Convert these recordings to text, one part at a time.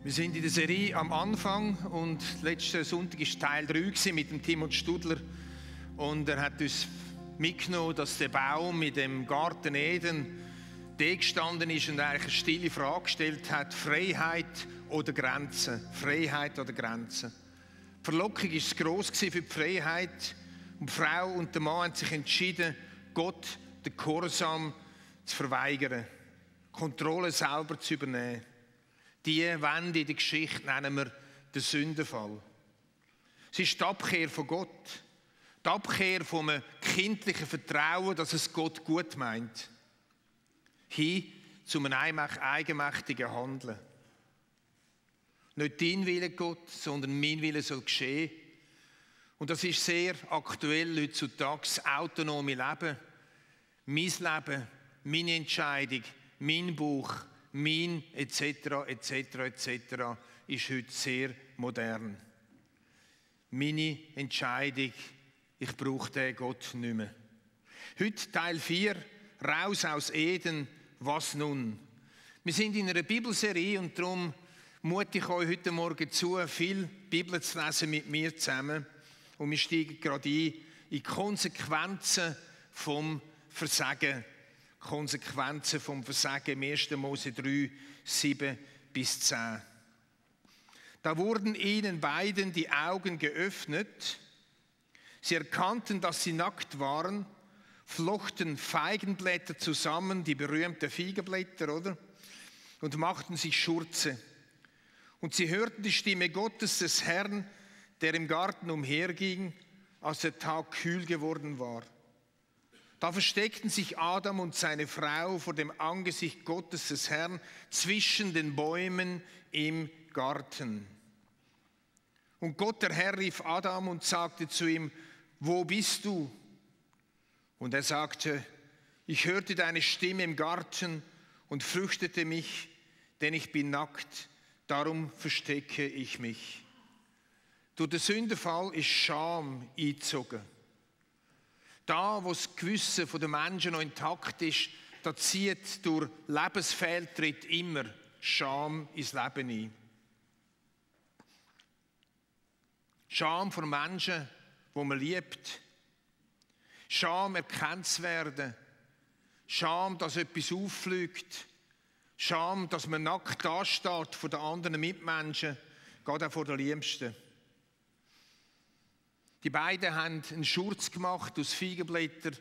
Wir sind in der Serie am Anfang und letzten Sonntag war Teil 3 mit dem Timon Studler und er hat uns mitgenommen, dass der Baum mit dem Garten Eden da gestanden ist und eigentlich eine stille Frage gestellt hat: Freiheit oder Grenzen? Freiheit oder Grenzen? Die Verlockung war gross für die Freiheit und die Frau und der Mann haben sich entschieden, Gott den Gehorsam zu verweigern, Kontrolle selber zu übernehmen. Die Wende in der Geschichte nennen wir den Sündenfall. Es ist die Abkehr von Gott, die Abkehr von einem kindlichen Vertrauen, dass es Gott gut meint, hin zu einem eigenmächtigen Handeln. Nicht dein Wille, Gott, sondern mein Wille soll geschehen. Und das ist sehr aktuell heutzutage, das autonome Leben. Mein Leben, meine Entscheidung, mein Bauch, mein etc. ist heute sehr modern. Meine Entscheidung, ich brauche den Gott nicht mehr. Heute Teil 4, raus aus Eden, was nun? Wir sind in einer Bibelserie und darum mute ich euch heute Morgen zu, viel Bibel zu lesen mit mir zusammen. Und wir steigen gerade ein in die Konsequenzen vom Versagen. Konsequenzen vom Versagen, 1. Mose 3, 7 bis 10. Da wurden ihnen beiden die Augen geöffnet. Sie erkannten, dass sie nackt waren, flochten Feigenblätter zusammen, die berühmten Feigenblätter, oder? Und machten sich Schurze. Und sie hörten die Stimme Gottes, des Herrn, der im Garten umherging, als der Tag kühl geworden war. Da versteckten sich Adam und seine Frau vor dem Angesicht Gottes des Herrn zwischen den Bäumen im Garten. Und Gott, der Herr, rief Adam und sagte zu ihm: Wo bist du? Und er sagte: Ich hörte deine Stimme im Garten und fürchtete mich, denn ich bin nackt, darum verstecke ich mich. Durch den Sündenfall ist Scham eingezogen. Da, wo das Gewissen der Menschen noch intakt ist, da zieht durch Lebensfehltritt immer Scham ins Leben ein. Scham vor Menschen, die man liebt. Scham, erkannt zu werden. Scham, dass etwas auffliegt. Scham, dass man nackt dasteht vor den anderen Mitmenschen, gerade auch vor den Liebsten. Die beiden haben einen Schurz gemacht aus Feigenblättern,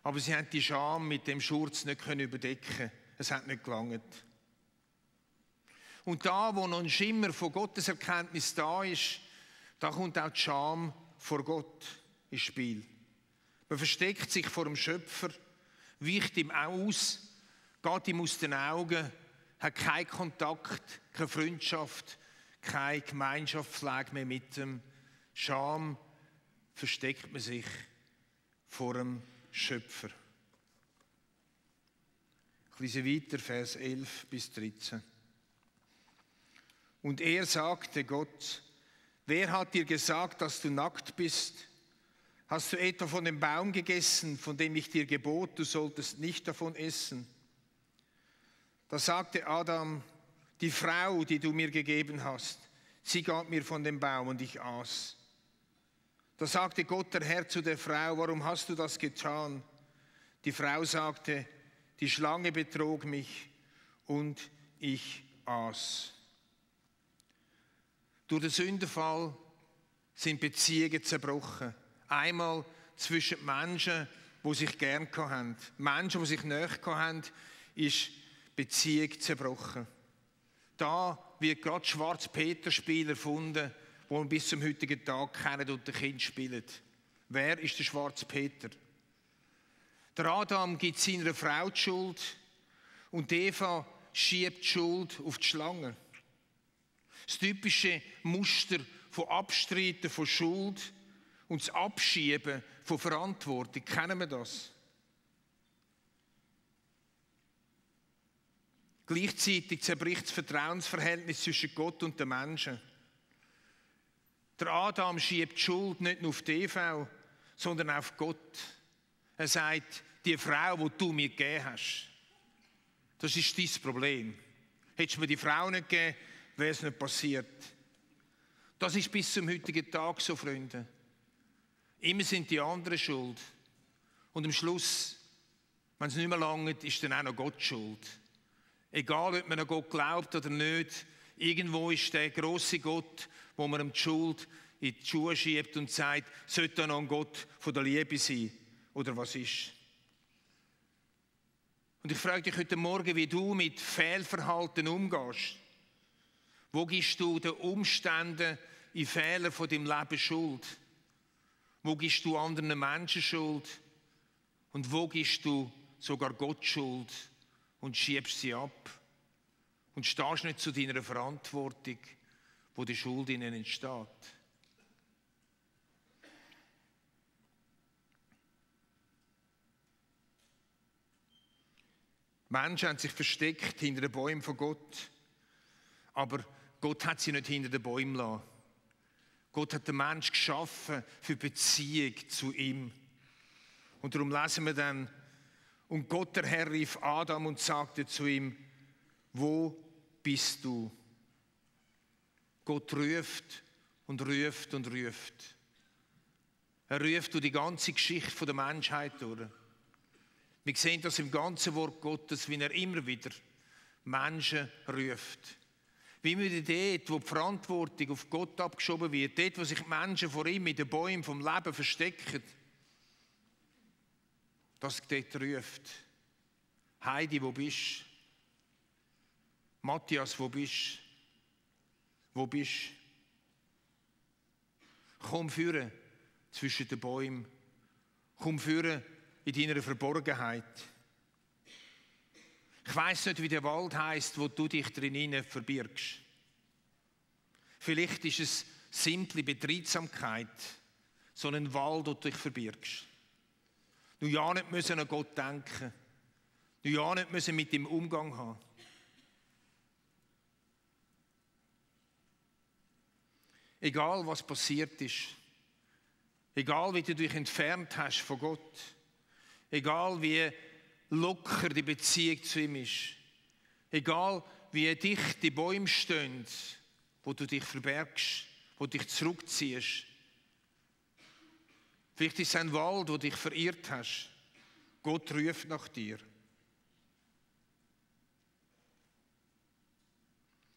aber sie haben die Scham mit dem Schurz nicht überdecken. Es hat nicht gelangt. Und da, wo noch ein Schimmer von Gotteserkenntnis da ist, da kommt auch die Scham vor Gott ins Spiel. Man versteckt sich vor dem Schöpfer, weicht ihm aus, geht ihm aus den Augen, hat keinen Kontakt, keine Freundschaft, keine Gemeinschaftspflege mehr mit dem. Scham versteckt man sich vor dem Schöpfer. Ich lese weiter, Vers 11 bis 13. Und er sagte Gott: Wer hat dir gesagt, dass du nackt bist? Hast du etwa von dem Baum gegessen, von dem ich dir gebot, du solltest nicht davon essen? Da sagte Adam: Die Frau, die du mir gegeben hast, sie gab mir von dem Baum und ich aß. Da sagte Gott, der Herr, zu der Frau: Warum hast du das getan? Die Frau sagte: Die Schlange betrog mich und ich aß. Durch den Sündenfall sind Beziehungen zerbrochen. Einmal zwischen Menschen, die sich gern hatten. Menschen, die sich nahe hatten, ist Beziehung zerbrochen. Da wird gerade Schwarz-Peter-Spiel erfunden, die wir bis zum heutigen Tag kennen und den Kindern spielen. Wer ist der Schwarze Peter? Der Adam gibt seiner Frau die Schuld und Eva schiebt die Schuld auf die Schlange. Das typische Muster von Abstreiten von Schuld und das Abschieben von Verantwortung, kennen wir das? Gleichzeitig zerbricht das Vertrauensverhältnis zwischen Gott und den Menschen. Der Adam schiebt die Schuld nicht nur auf die Eva, sondern auf Gott. Er sagt: Die Frau, die du mir gegeben hast, das ist dein Problem. Hättest du mir die Frau nicht gegeben, wäre es nicht passiert. Das ist bis zum heutigen Tag so, Freunde. Immer sind die anderen schuld. Und am Schluss, wenn es nicht mehr langt, ist dann auch noch Gott schuld. Egal, ob man an Gott glaubt oder nicht, irgendwo ist der grosse Gott, wo man ihm die Schuld in die Schuhe schiebt und sagt, sollte dann noch ein Gott von der Liebe sein? Oder was ist? Und ich frage dich heute Morgen, wie du mit Fehlverhalten umgehst. Wo gibst du den Umständen in Fehlern von deinem Leben Schuld? Wo gibst du anderen Menschen Schuld? Und wo gibst du sogar Gott Schuld und schiebst sie ab? Und stehst nicht zu deiner Verantwortung, wo die Schuld ihnen entsteht. Menschen haben sich versteckt hinter den Bäumen von Gott. Aber Gott hat sie nicht hinter den Bäumen gelassen. Gott hat den Menschen geschaffen für Beziehung zu ihm. Und darum lesen wir dann, und Gott, der Herr, rief Adam und sagte zu ihm, wo bist du? Gott ruft und ruft und ruft. Er ruft durch die ganze Geschichte der Menschheit durch. Wir sehen das im ganzen Wort Gottes, wie er immer wieder Menschen ruft. Wie wir dort, wo die Verantwortung auf Gott abgeschoben wird, dort, wo sich die Menschen vor ihm in den Bäumen vom Leben verstecken, dass dort ruft. Heidi, wo bist du? Matthias, wo bist du? Wo bist du? Komm führen zwischen den Bäumen. Komm führen in deiner Verborgenheit. Ich weiss nicht, wie der Wald heisst, wo du dich drin verbirgst. Vielleicht ist es simple Betriebsamkeit, so ein Wald, wo du dich verbirgst. Du ja nicht müssen an Gott denken. Du ja nicht müssen mit ihm Umgang haben. Egal, was passiert ist. Egal, wie du dich entfernt hast von Gott. Egal, wie locker die Beziehung zu ihm ist. Egal, wie dicht die Bäume stehen, wo du dich verbergst, wo du dich zurückziehst. Vielleicht ist es ein Wald, wo du dich verirrt hast. Gott ruft nach dir.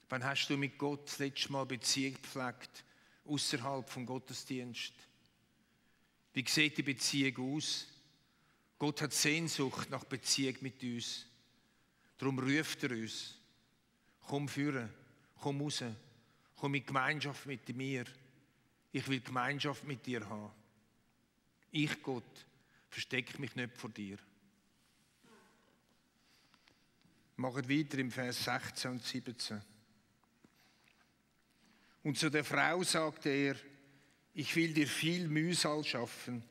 Wann hast du mit Gott das letzte Mal Beziehung gepflegt, außerhalb vom Gottesdienst? Wie sieht die Beziehung aus? Gott hat Sehnsucht nach Beziehung mit uns. Darum ruft er uns. Komm führen, komm raus, komm in Gemeinschaft mit mir. Ich will Gemeinschaft mit dir haben. Ich, Gott, verstecke mich nicht vor dir. Machen weiter im Vers 16 und 17. Und zu der Frau sagte er, ich will dir viel Mühsal schaffen,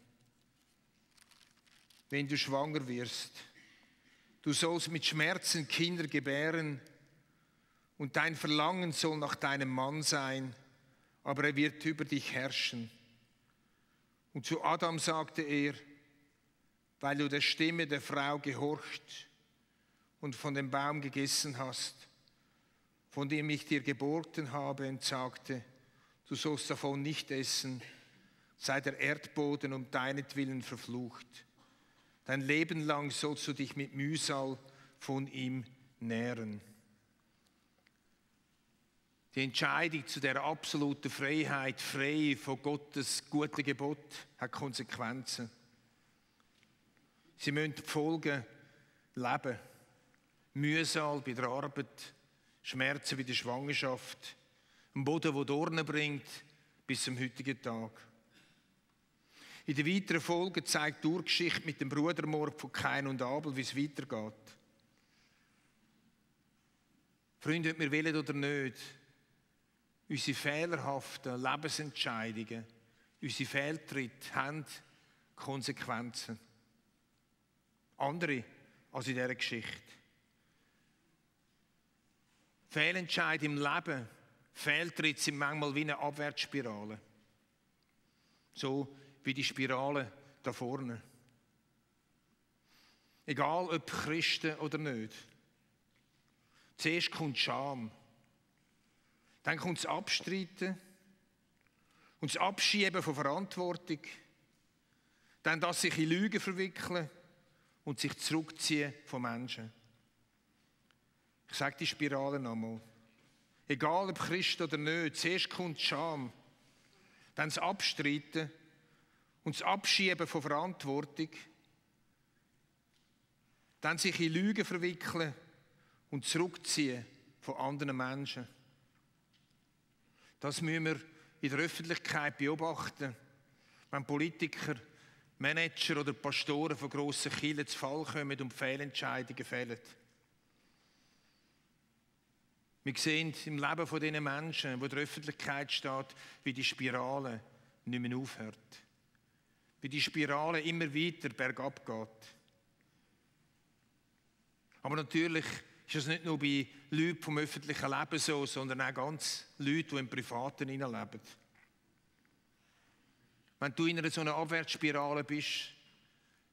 wenn du schwanger wirst. Du sollst mit Schmerzen Kinder gebären und dein Verlangen soll nach deinem Mann sein, aber er wird über dich herrschen. Und zu Adam sagte er, weil du der Stimme der Frau gehorcht und von dem Baum gegessen hast, von dem ich dir geboten habe, und sagte, du sollst davon nicht essen, sei der Erdboden um deinetwillen verflucht. Dein Leben lang sollst du dich mit Mühsal von ihm nähren. Die Entscheidung zu der absoluten Freiheit, frei von Gottes guten Gebot, hat Konsequenzen. Sie müssen die Folgen leben. Mühsal bei der Arbeit, Schmerzen bei der Schwangerschaft, ein Boden, der Dornen bringt, bis zum heutigen Tag. In der weiteren Folge zeigt die Urgeschichte mit dem Brudermord von Kain und Abel, wie es weitergeht. Freunde, ob wir wollen oder nicht, unsere fehlerhaften Lebensentscheidungen, unsere Fehltritte haben Konsequenzen. Andere als in dieser Geschichte. Fehlentscheide im Leben, Fehltritte sind manchmal wie eine Abwärtsspirale. So wie die Spirale da vorne. Egal ob Christen oder nicht. Zuerst kommt Scham. Dann kommt das Abstreiten und das Abschieben von Verantwortung. Dann das sich in Lügen verwickeln und sich zurückziehen von Menschen. Ich sage die Spirale nochmal. Egal ob Christ oder nicht, zuerst kommt die Scham, dann das Abstreiten und das Abschieben von Verantwortung, dann sich in Lügen verwickeln und zurückziehen von anderen Menschen. Das müssen wir in der Öffentlichkeit beobachten, wenn Politiker, Manager oder Pastoren von grossen Kirchen zu Fall kommen und Fehlentscheidungen fällen. Wir sehen im Leben von diesen Menschen, die in der Öffentlichkeit steht, wie die Spirale nicht mehr aufhört. Wie die Spirale immer weiter bergab geht. Aber natürlich ist es nicht nur bei Leuten vom öffentlichen Leben so, sondern auch ganz Leute, die im Privaten leben. Wenn du in einer so einer Abwärtsspirale bist,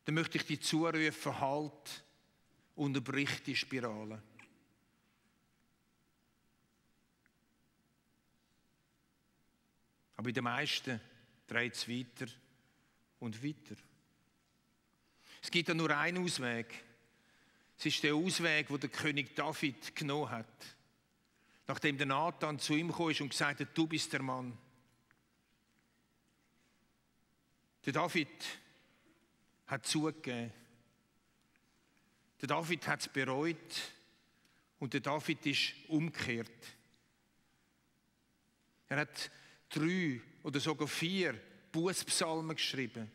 dann möchte ich dir zurufen, halt, unterbrich die Spirale. Aber bei den meisten dreht es weiter und weiter. Es gibt ja nur einen Ausweg. Es ist der Ausweg, den der König David genommen hat. Nachdem der Nathan zu ihm kam und gesagt hat, du bist der Mann. Der David hat zugegeben. Der David hat es bereut und der David ist umgekehrt. Er hat 3 oder sogar 4 Bußpsalmen geschrieben,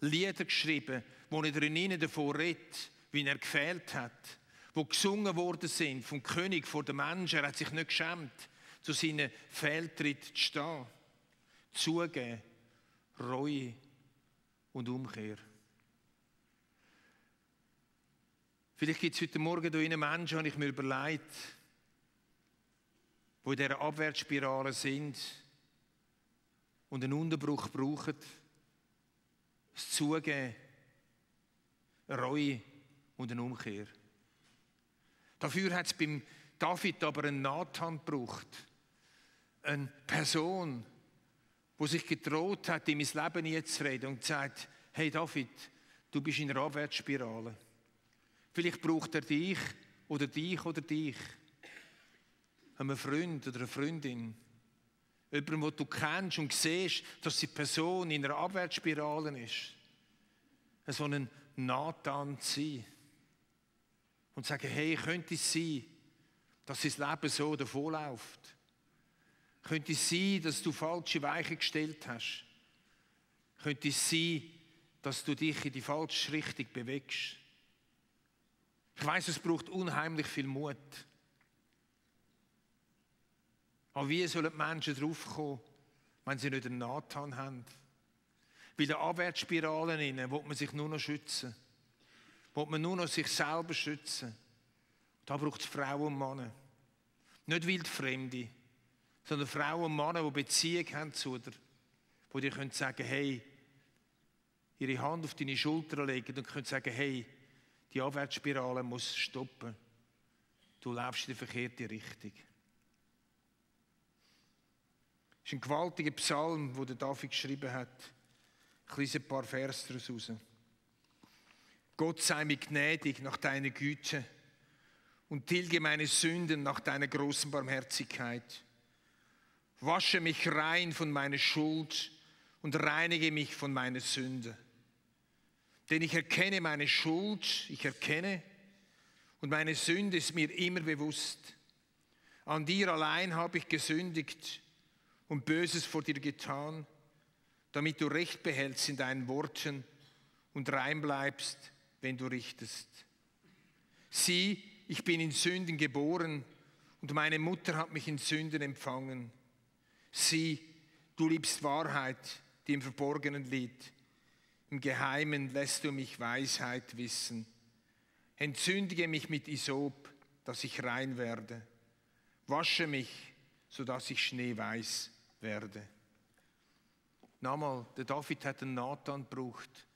Lieder geschrieben, wo er drinnen davon redet, wie er gefehlt hat, wo gesungen worden sind vom König vor den Menschen. Er hat sich nicht geschämt, zu seinen Fehltritt zu stehen, zugeben, Reue und Umkehr. Vielleicht gibt es heute Morgen hier Menschen, habe ich mir überlegt, die in dieser Abwärtsspirale sind und einen Unterbruch brauchen, das Zugeben, Reue und eine Umkehr. Dafür hat es beim David aber einen Nathan gebraucht. Eine Person, die sich getraut hat, ihm ins Leben hineinzureden und gesagt, hey David, du bist in einer Abwärtsspirale. Vielleicht braucht er dich oder dich oder dich. Einen Freund oder eine Freundin. Jemanden, den du kennst und siehst, dass die Person in einer Abwärtsspirale ist. So einen Nathan zu sein. Und sagen, hey, könnte es sein, dass dein Leben so davonläuft? Könnte es sein, dass du falsche Weichen gestellt hast? Könnte es sein, dass du dich in die falsche Richtung bewegst? Ich weiss, es braucht unheimlich viel Mut. Aber wie sollen die Menschen draufkommen, wenn sie nicht einen Nathan haben? Bei den Abwärtsspiralen will man sich nur noch schützen. Will man nur noch sich selber schützen. Da braucht es Frauen und Männer. Nicht wildfremde, sondern Frauen und Männer, die Beziehung haben zu dir. Die dir können sagen, hey, ihre Hand auf deine Schulter legen und können sagen, hey, die Abwärtsspirale muss stoppen. Du läufst in die verkehrte Richtung. Das ist ein gewaltiger Psalm, den der David geschrieben hat. Ich lese ein paar Verse daraus raus. Gott sei mir gnädig nach deiner Güte und tilge meine Sünden nach deiner großen Barmherzigkeit. Wasche mich rein von meiner Schuld und reinige mich von meiner Sünde. Denn ich erkenne meine Schuld, und meine Sünde ist mir immer bewusst. An dir allein habe ich gesündigt und Böses vor dir getan, damit du Recht behältst in deinen Worten und rein bleibst, wenn du richtest. Sieh, ich bin in Sünden geboren und meine Mutter hat mich in Sünden empfangen. Sieh, du liebst Wahrheit, die im Verborgenen liegt. Im Geheimen lässt du mich Weisheit wissen. Entzündige mich mit Isop, dass ich rein werde. Wasche mich, sodass ich schneeweiß werde. Nochmal, der David hat einen Nathan gebraucht.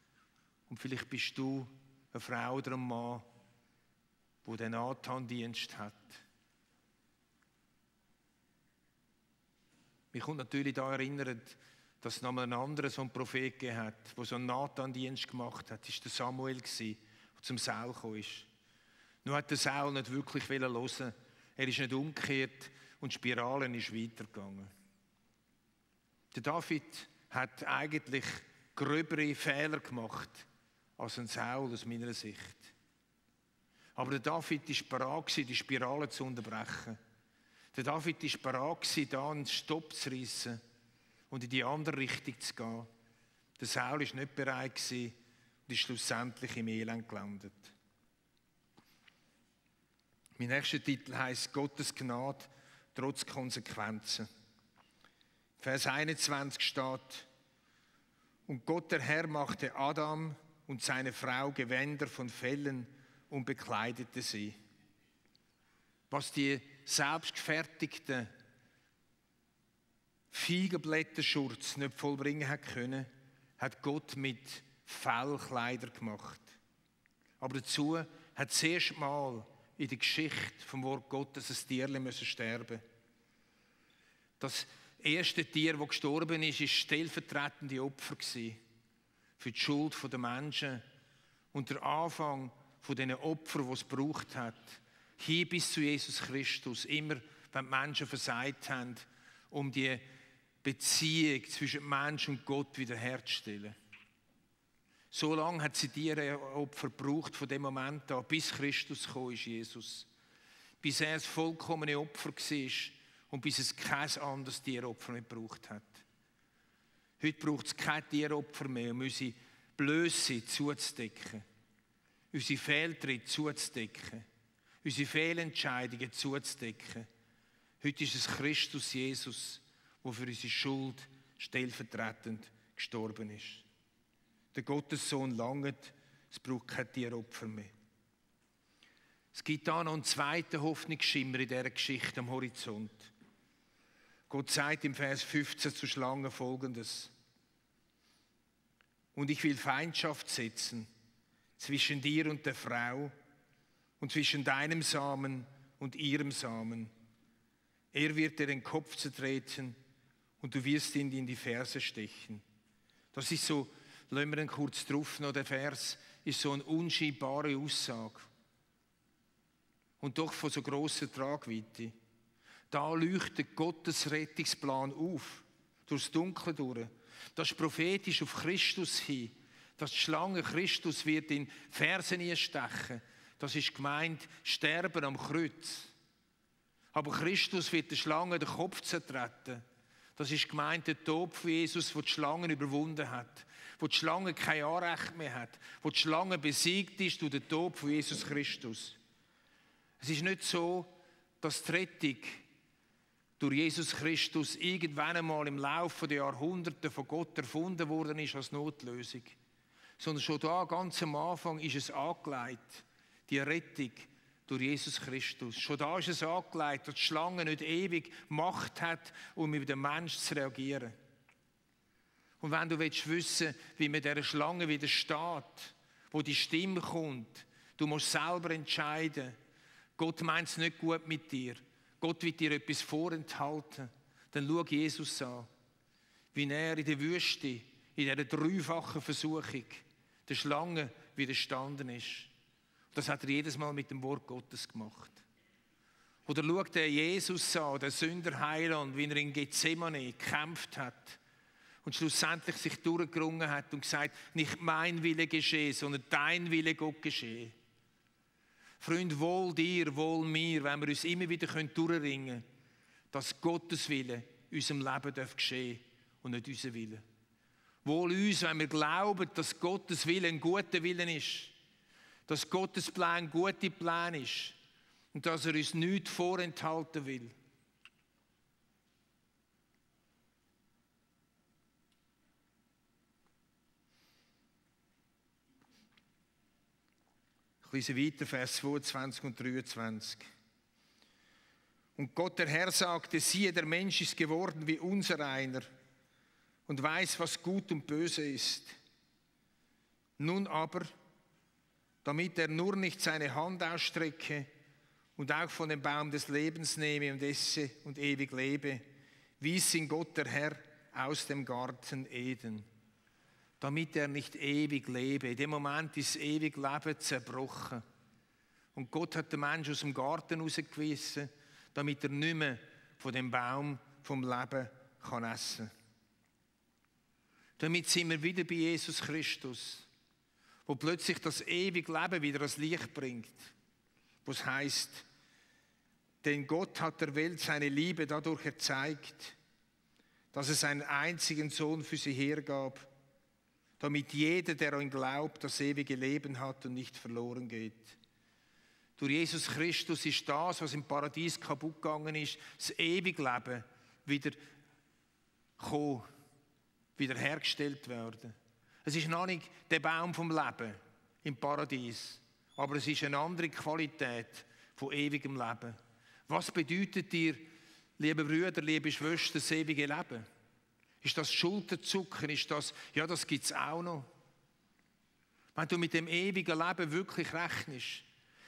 Und vielleicht bist du eine Frau oder ein Mann, wo der Nathan-Dienst hat. Mich kommt natürlich da erinnert, dass es noch mal einen anderen so einen Prophet gegeben hat, der so einen Nathan-Dienst gemacht hat. Das war der Samuel, der zum Saul gekommen ist. Nur hat der Saul nicht wirklich hören. Er ist nicht umgekehrt und die Spirale ist weitergegangen. Der David hat eigentlich gröbere Fehler gemacht als ein Saul aus meiner Sicht. Aber der David war bereit, die Spirale zu unterbrechen. Der David war bereit, da einen Stopp zu reissen und in die andere Richtung zu gehen. Der Saul war nicht bereit und ist schlussendlich im Elend gelandet. Mein nächster Titel heisst Gottes Gnade trotz Konsequenzen. Vers 21 steht: Und Gott der Herr machte Adam und seine Frau Gewänder von Fellen und bekleidete sie. Was die selbstgefertigten Feigenblätterschurz nicht vollbringen hat können, hat Gott mit Fellkleider gemacht. Aber dazu hat das erste Mal in der Geschichte vom Wort Gottes ein Tierchen sterben müssen. Das erste Tier, das gestorben ist, war stellvertretende Opfer für die Schuld der Menschen und der Anfang von diesen Opfern, die es gebraucht hat, hin bis zu Jesus Christus, immer wenn die Menschen versagt haben, um die Beziehung zwischen Mensch und Gott wiederherzustellen. So lange hat sie Tieropfer gebraucht, von dem Moment an, bis Christus gekommen ist, Jesus. Bis er das vollkommene Opfer war und bis es kein anderes Tieropfer mehr gebraucht hat. Heute braucht es kein Tieropfer mehr, um unsere Blöße zuzudecken, unsere Fehltritte zuzudecken, unsere Fehlentscheidungen zuzudecken. Heute ist es Christus Jesus, der für unsere Schuld stellvertretend gestorben ist. Der Gottessohn langt, es braucht kein Tieropfer mehr. Es gibt da noch einen zweiten Hoffnungsschimmer in dieser Geschichte am Horizont. Gott sagt im Vers 15 zur Schlange Folgendes: Und ich will Feindschaft setzen zwischen dir und der Frau und zwischen deinem Samen und ihrem Samen. Er wird dir den Kopf zertreten und du wirst ihn in die Ferse stechen. Das ist so, lassen wir ihn kurz drauf noch, der Vers ist so eine unscheinbare Aussage. Und doch von so grosser Tragweite. Da leuchtet Gottes Rettungsplan auf, durchs Dunkle durch. Das ist prophetisch auf Christus hin. Dass die Schlange Christus wird in Fersen einstechen. Das ist gemeint, sterben am Kreuz. Aber Christus wird der Schlange den Kopf zertreten. Das ist gemeint, der Tod von Jesus, der die Schlangen überwunden hat. Wo die Schlange kein Anrecht mehr hat. Wo die Schlange besiegt ist durch den Tod von Jesus Christus. Es ist nicht so, dass die Rettung durch Jesus Christus irgendwann einmal im Laufe der Jahrhunderte von Gott erfunden worden ist als Notlösung. Sondern schon da, ganz am Anfang, ist es angelegt, die Rettung durch Jesus Christus. Schon da ist es angelegt, dass die Schlange nicht ewig Macht hat, um mit dem Menschen zu reagieren. Und wenn du wissen willst, wie man dieser Schlange widersteht, wo die Stimme kommt, du musst selber entscheiden. Gott meint es nicht gut mit dir. Gott will dir etwas vorenthalten. Dann schau Jesus an, wie er in der Wüste, in dieser dreifachen Versuchung, der Schlange widerstanden ist. Das hat er jedes Mal mit dem Wort Gottes gemacht. Oder schau der Jesus an, der Sünderheiland, wie er in Gethsemane gekämpft hat und schlussendlich sich durchgerungen hat und gesagt, nicht mein Wille geschehe, sondern dein Wille Gott geschehe. Freund, wohl dir, wohl mir, wenn wir uns immer wieder durchringen können, dass Gottes Wille in unserem Leben geschehen darf und nicht unser Wille. Wohl uns, wenn wir glauben, dass Gottes Wille ein guter Wille ist, dass Gottes Plan ein guter Plan ist und dass er uns nichts vorenthalten will. Ich lese weiter, Vers 22 und 23. Und Gott, der Herr, sagte, siehe, der Mensch ist geworden wie unser einer und weiß, was gut und böse ist. Nun aber, damit er nur nicht seine Hand ausstrecke und auch von dem Baum des Lebens nehme und esse und ewig lebe, wies ihn Gott der Herr aus dem Garten Eden, damit er nicht ewig lebe. In dem Moment ist das ewige Leben zerbrochen. Und Gott hat den Menschen aus dem Garten rausgewiesen, damit er nicht mehr von dem Baum vom Leben kann essen. Damit sind wir wieder bei Jesus Christus, wo plötzlich das ewige Leben wieder ans Licht bringt. Wo es heisst, denn Gott hat der Welt seine Liebe dadurch erzeigt, dass es einen einzigen Sohn für sie hergab, damit jeder, der an ihn glaubt, das ewige Leben hat und nicht verloren geht. Durch Jesus Christus ist das, was im Paradies kaputt gegangen ist, das ewige Leben wieder gekommen, wieder hergestellt werden. Es ist noch nicht der Baum vom Leben im Paradies, aber es ist eine andere Qualität von ewigem Leben. Was bedeutet dir, liebe Brüder, liebe Schwestern, das ewige Leben? Ist das Schulterzucken? Ist das, ja, das gibt es auch noch. Wenn du mit dem ewigen Leben wirklich rechnest,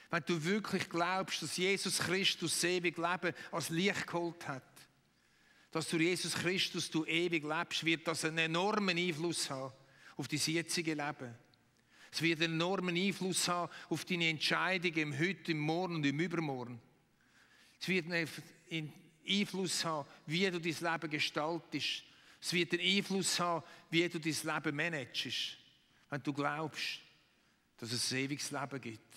wenn du wirklich glaubst, dass Jesus Christus das ewige Leben als Licht geholt hat, dass durch Jesus Christus du ewig lebst, wird das einen enormen Einfluss haben auf dein jetzige Leben. Es wird einen enormen Einfluss haben auf deine Entscheidungen im Heute, im Morgen und im Übermorgen. Es wird einen Einfluss haben, wie du dein Leben gestaltest. Es wird einen Einfluss haben, wie du dein Leben managst. Wenn du glaubst, dass es ein ewiges Leben gibt.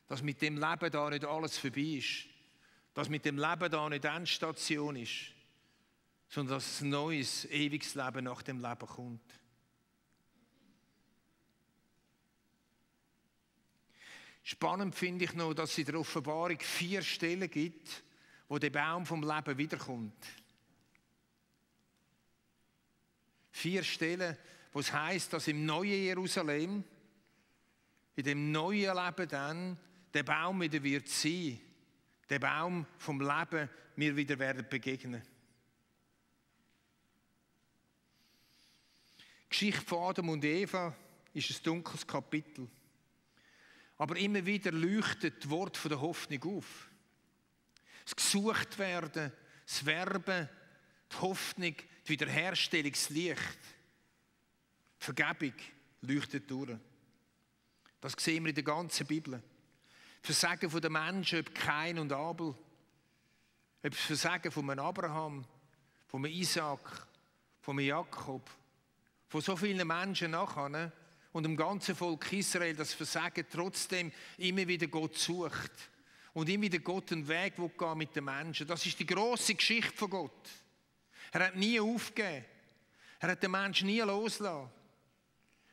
Dass mit dem Leben da nicht alles vorbei ist. Dass mit dem Leben da nicht Endstation ist. Sondern dass ein neues, ewiges Leben nach dem Leben kommt. Spannend finde ich noch, dass es in der Offenbarung 4 Stellen gibt, wo der Baum vom Leben wiederkommt. 4 Stellen, wo es heisst, dass im neuen Jerusalem, in dem neuen Leben dann, der Baum wieder wird sein. Der Baum vom Leben mir wieder werden begegnen. Die Geschichte von Adam und Eva ist ein dunkles Kapitel. Aber immer wieder leuchtet das Wort von der Hoffnung auf. Das gesucht werden, das Werben, die Hoffnung, die Wiederherstellung, das Licht. Die Vergebung leuchtet durch. Das sehen wir in der ganzen Bibel. Versagen von den Menschen, ob Kain und Abel, ob das Versagen von einem Abraham, von einem Isaac, von einem Jakob, von so vielen Menschen nachher und dem ganzen Volk Israel, das Versagen trotzdem immer wieder Gott sucht und immer wieder Gott einen Weg gehen mit den Menschen. Das ist die grosse Geschichte von Gott. Er hat nie aufgegeben. Er hat den Menschen nie losgelassen.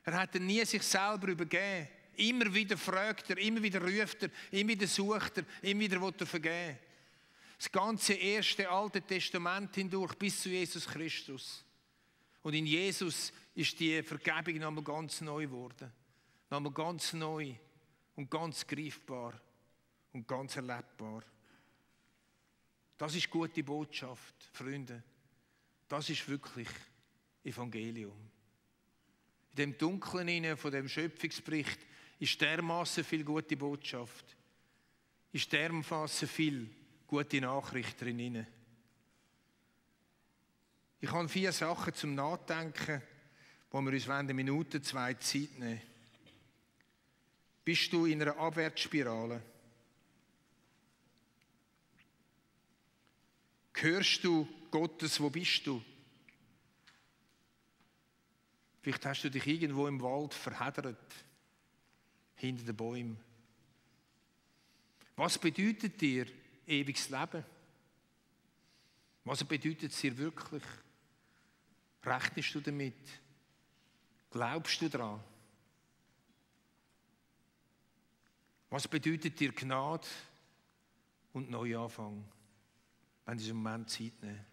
Er hat ihn nie sich selber übergeben. Immer wieder fragt er, immer wieder ruft er, immer wieder sucht er, immer wieder will er vergeben. Das ganze erste Alte Testament hindurch bis zu Jesus Christus. Und in Jesus ist die Vergebung nochmal ganz neu geworden. Nochmal ganz neu und ganz greifbar und ganz erlebbar. Das ist gute Botschaft, Freunde. Das ist wirklich Evangelium. In dem Dunklen von dem Schöpfungsbericht ist dermaßen viel gute Botschaft. Ist dermaßen viel gute Nachricht drin. Ich habe 4 Sachen zum Nachdenken, wo wir uns eine Minute, 2 Zeit nehmen. Bist du in einer Abwärtsspirale? Hörst du Gottes, wo bist du? Vielleicht hast du dich irgendwo im Wald verheddert, hinter den Bäumen. Was bedeutet dir ewiges Leben? Was bedeutet es dir wirklich? Rechnest du damit? Glaubst du daran? Was bedeutet dir Gnade und Neuanfang, wenn Sie einen Moment Zeit nehmen?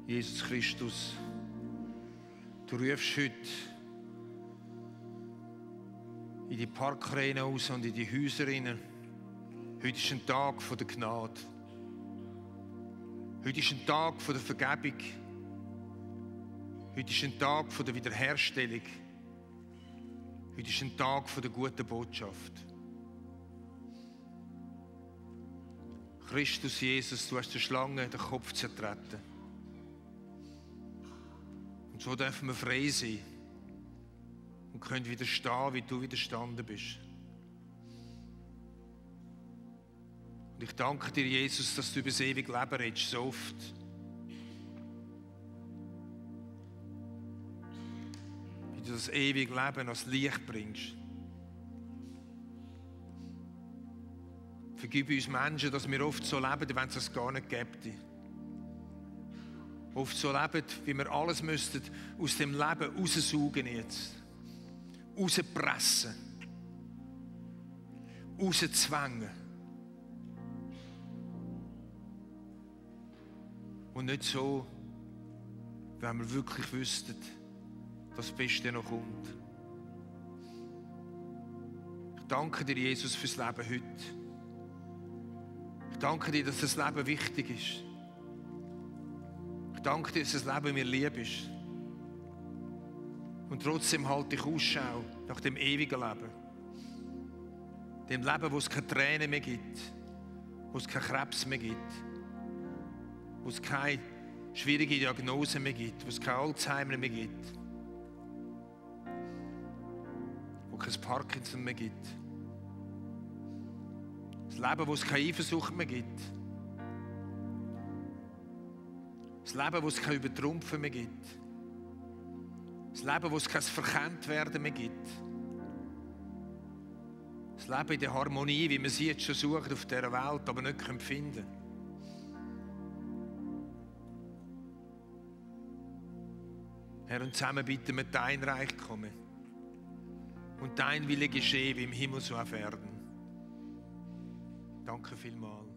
Jesus Christus, du rufst heute in die Parkrennen raus und in die Häuser rein. Heute ist ein Tag der Gnade. Heute ist ein Tag der Vergebung. Heute ist ein Tag der Wiederherstellung. Heute ist ein Tag der guten Botschaft. Christus Jesus, du hast der Schlange den Kopf zertreten. Und so dürfen wir frei sein und können widerstehen, wie du widerstanden bist. Und ich danke dir, Jesus, dass du über das ewige Leben redest, so oft. Wie du das ewige Leben als Licht bringst. Vergib uns Menschen, dass wir oft so leben, wenn es das gar nicht gäbe. Oft so leben, wie wir alles müssten aus dem Leben raussaugen jetzt. Rauspressen. Rauszwängen. Und nicht so, wenn wir wirklich wüssten, dass das Beste noch kommt. Ich danke dir, Jesus, fürs Leben heute. Ich danke dir, dass das Leben wichtig ist. Ich danke dir, dass das Leben mir lieb ist. Und trotzdem halte ich Ausschau nach dem ewigen Leben. Dem Leben, wo es keine Tränen mehr gibt, wo es keinen Krebs mehr gibt, wo es keine schwierige Diagnose mehr gibt, wo es kein Alzheimer mehr gibt, wo es kein Parkinson mehr gibt. Das Leben, wo es keine Eifersucht mehr gibt. Das Leben, wo es kein Übertrumpfen mehr gibt. Das Leben, wo es kein Verkenntwerden mehr gibt. Das Leben in der Harmonie, wie wir sie jetzt schon suchen auf dieser Welt, aber nicht finden können. Herr, und zusammen bitten wir, dein Reich komme und dein Wille geschehe, wie im Himmel so auf Erden. Danke vielmals.